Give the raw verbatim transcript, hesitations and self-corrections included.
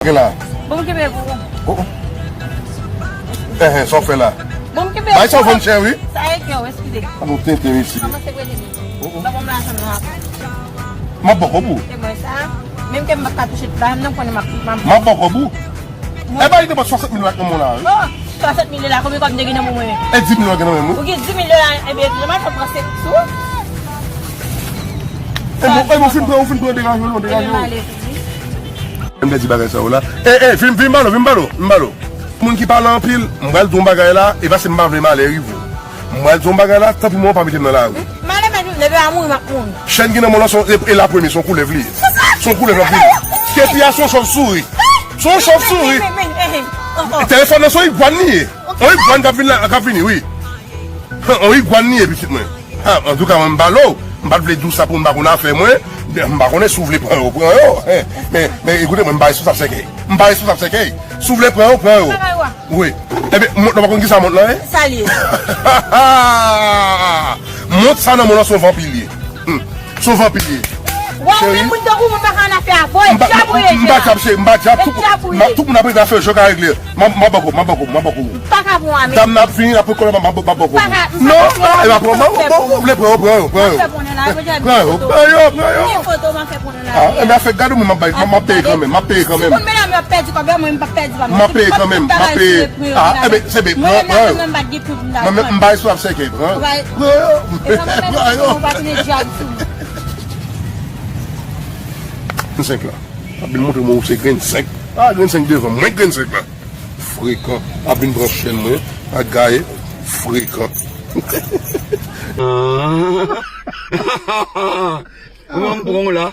Gen la. Bon, m kenbe pou ou. Oh, oh. Enhen, sa w fè la? Bon, m kenbe pou ou. Bay sa w vann chè, wi. Sa e kè w, eskize. A nou tenten isi. Kòmanse prete li. Oh, oh. Ban m lajan nan apre. M ap ba w kòb ou. Se mwen sa. Menm ke m pa ka touche tout lajan m nan, konnen m ap, m ap. M ap ba w kòb ou. E bay nenpòt swasant mil la nan men w la, wi. Oh, swasant mil la, konbyen kòb m te gen nan men mwen? E dis mil la gen nan men m, wi. Ou gen dis mil dola, ebyen, ekskizman, fò m pran sèk sou. E bon, e bon, fin pran, ou fin pran, degaje w, non, degaje w. Ebyen, m ale tou, wi. M te di bagay sa yo la. E, e, vin, vin ba l, vin ba l, vin ba l. Moun ki pale anpil, m pral di w yon bagay la, e paske m pa vle malè rive w. M pral di w yon bagay la, tanpri mwen, w pa mete m nan lari. Malè mèt vin, depi a mouri, m ap mouri. Chèn ki nan men w lan, se yon, e, e lapremye, se yon koulèv li ye. Se yon koulèv l ap vini. Kepi a se yon chòvsouri. Se yon chòvsouri. Telefòn nan se yon igwàn li ye. Yon igwàn k ap vin la, k ap vini, wi. Yon igwàn li ye, pitit mwen. Ha, antouka, mwen, m pa lo. M pa t vle di w sa pou m pa konn afè mwen. M pa konnen si w vle pran yo, pran yo. Men, men, ekoute mwen, m pa responsab sèkèy. M pa responsab sèkèy. Si w vle pran yo, pran yo. Wi. Ebyen, mont lan pa konn kisa mont lan ye? Sa l ye? Mont sa nan mont lan se yon vanpi l ye. Hmm. Se yon vanpi l ye. Wè, ou menm moun tankou mwen pa ka nan afè a. Voye djab ou ye, m pa djab, cheri, m pa djab. Tout, tout moun ap rete afè yo, yo ka regle. M ap, m ap ba w kòb, m ap ba w kòb, m ap ba w kòb. Pa ka pran, men. Dam nan ap vini, l ap pran kòb la, m ap, m ap ba w kòb. Pa ka, m pa ka pran. Non, non, e pa pran, m ap ba w, pran, pran, pran yo, pran yo. Pran yo, pran yo, pran yo. Pran yo, pran yo. Ah, ebyen, afè gade mwen, m ap bay, m ap peye kanmenm, m ap peye kanmenm. Si konn medam yo ap pèdi kòb yo, mwen, m p ap pèdi pa m. M ap peye kanmenm, m ap peye. Ah, ebyen, se byen, pran, pran yo. Mwen menm, m pa responsab sèkèy, pran yo. Pran yo. Pran yo. Senk la. Ap vin montre mwen ou se grenn senk. Ah, grenn senk devan mwen, grenn senk la. Frekan. Ap vin pran chèn mwen. Ak gaye. Frekan. Kòman m pran w la?